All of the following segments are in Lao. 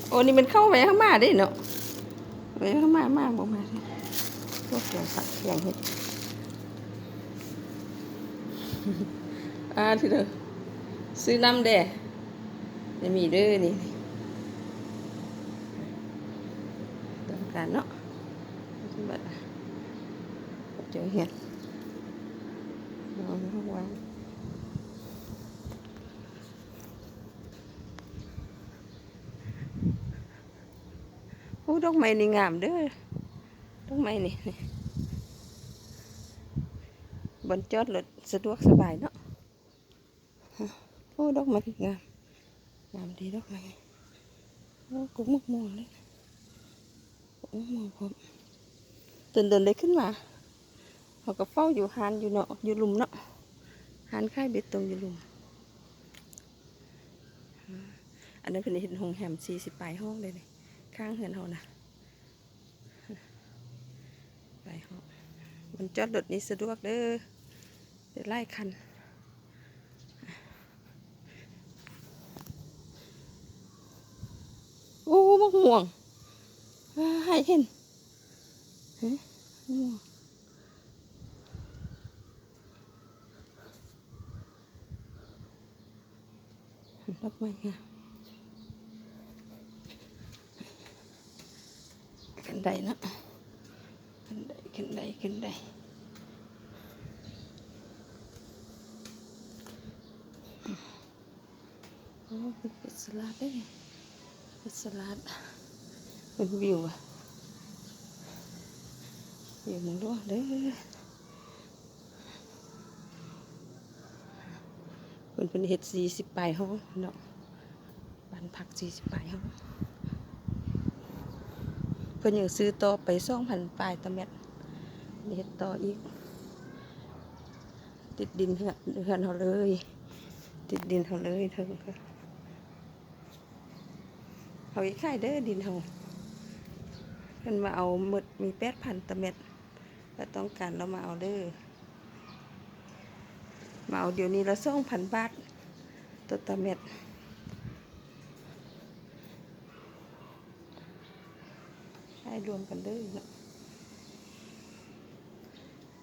ໂອ້ ນີ້ແມ່ນເຂົ້າໄວ້ຂ້າງມາເດ້ເນາະ ໄວ້ຂ້າງມາ ມາບໍ່ມາເດ້. ພວກແກງຜັກແກງເຫັດ ອ່າ ທີ່ເດີ ຊື້ນ້ຳແດ່ ຈະມີເດີນີ້ ຕ້ອງການເນາະ ເຈົ້າເຮັດ ເອົາມາວາງ. ໂອ້ ດອກໄມ້ນີ້ງາມເດີ ດອກໄມ້ນີ້ ບ່ອນຈອດລົດສະດວກສະບາຍເນາະ. ໂອ້ ດອກໄມ້ງາມ ງາມເດ ດອກໄມ້. ໂອ້ ກົກໝາກມ່ວງເລີຍ ກົກໝາກມ່ວງພ້ອມ. ດົນໆ ໄດ້ຂຶ້ນມາ ເຮົາກໍເຝົ້າຢູ່ຮ້ານຢູ່ເນາະ ຢູ່ລຸ່ມເນາະ ຮ້ານຂາຍເບຕົງຢູ່ລຸ່ມ. ອັນນັ້ນເພິ່ນເຮັດໂຮງແຮມສີ່ສິບປາຍຫ້ອງເດ້ນີ້ ຂ້າງເຮືອນເຮົານະ. ໄປເຮົາ ມັນຈອດລົດນີ້ສະດວກເດີ ໄດ້ຫຼາຍຄັນ. ໂອ້ ໝາກມ່ວງ ໃຫ້ເຫັນ ເຫັນໝາກມ່ວງ. ດອກໄມ້ງາມ ຂຶ້ນໄດ້ເນາະ ຂຶ້ນໄດ້ ຂຶ້ນໄດ້ ຂຶ້ນໄດ້. ໂອ້ ເປັນສະຫຼາດເດ້ ເປັນສະຫຼາດ ເປັນວິວ ວິວເມືອງຫຼວງເດີ. ເພິ່ນ ເພິ່ນເຮັດສີ່ສິບປາຍຫ້ອງເນາະ ບ້ານພັກສີ່ສິບປາຍຫ້ອງ. ເພິ່ນຍັງຊື້ຕໍ່ໄປສອງພັນປາຍຕາແມັດ ເຮັດຕໍ່ອີກ ຕິດດິນເຮືອນ ເຮືອນເຮົາເລີຍ ຕິດດິນເຮົາເລີຍເທິງ. ເຮົາເຮັດຂາຍເດີ ດິນເຮົາ ເພິ່ນມາເອົາໝົດ ມີແປດພັນຕາແມັດ ໃຜຕ້ອງການລາວມາເອົາເດີ ມາເອົາດຽວນີ້ລະສອງພັນບາດຕໍ່ຕາແມັດ ຂາຍລວມກັນເດີເນາະ.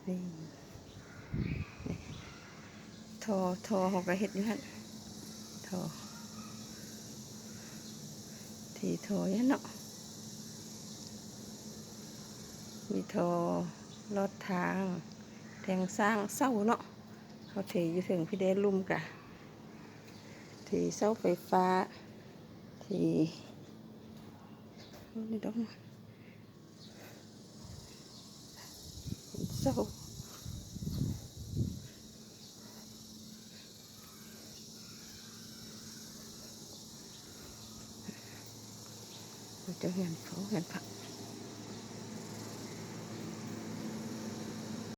ນີ້ ນີ້ ທໍ່ ທໍ່ເຮົາກໍເຮັດຢູ່ຫັ້ນ ທໍ່ ທີ່ທໍ່ຢູ່ຫັ້ນເນາະ ມີທໍ່ລອດທາງ ແທ່ງສ້າງເສົາເນາະ ເຮົາເທຢູ່ເທິງພີ້ເດ້ ລຸ່ມກະເທເສົາໄຟຟ້າ ທີ່ ນີ້ດອກ ເສົາ ເຈົ້າເຮືອນເຂົາເຮືອນພັກ